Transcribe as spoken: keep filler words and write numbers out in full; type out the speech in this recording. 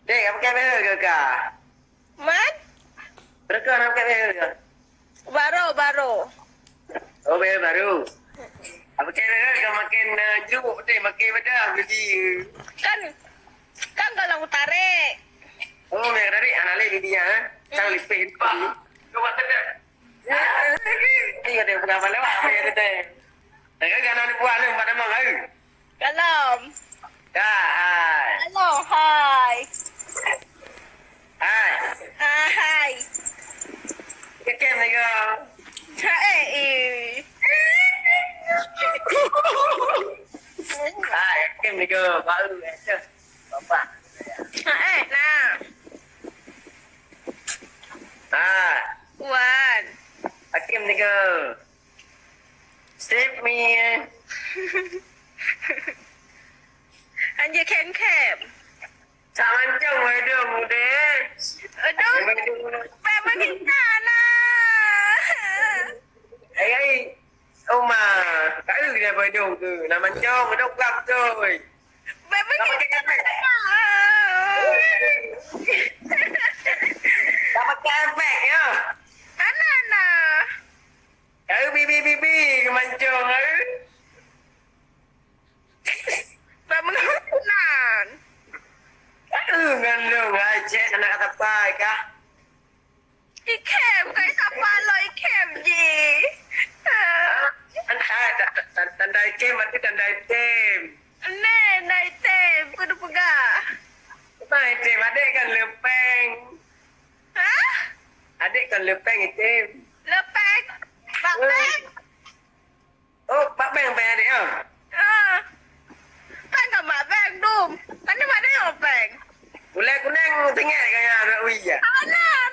Dek, apa kaya behe ke ka? Man? Berkah nak pakai behe ke? Baru, baru. Oh, behe baru. Apa kaya behe ke makin uh, jeruk dek, makin bedah beli? Kan, kan kalau tarik. Oh, mereka tarik anak lagi dia. Eh? Sang lipih. Wah, coba tedak. Iya, dia bukan apa lewat, apa ya, tedak. Dah kan, kan, ada buah ni, empat nama, kan? Dalam. Dah, hai. Halo, hai. Hai. Ah, hai. Kekem ni kau. Hai, eh. Hai, kekem ni kau. Baru, eh. Bapak. Hai, nah. Hai. Wan. Hakim ni kau. Save me. Anjir, kem-kem. Tak mancung, waduh, muda. Aduh, memang kita lah. Hai, hai. Oma, tak ada dia waduh ke. Nak mancung, waduh, gelap tu. Memang kita lah. Tak pakai efek, ya? Anak-anak. Kau bibi-bibi kemancung, eh? Bak mengaku nan. Kau ngandung, hai, cek anak kata pai kah? Ikem, kau sapa lo ikem ji? Tanda, tanda ikem, berarti tanda item. Neh, na item, kudu peugah. Bukan item, adik kan lepeng. Hah? Adik kan lepeng item. Lepeng? Bak peng? Oh, bak peng, peng adik, ah. Ah. Peng kan bak peng, dum. Kan ni mana yang peng? Ulai kuneng tinggal kaya anak ui ya. Alah,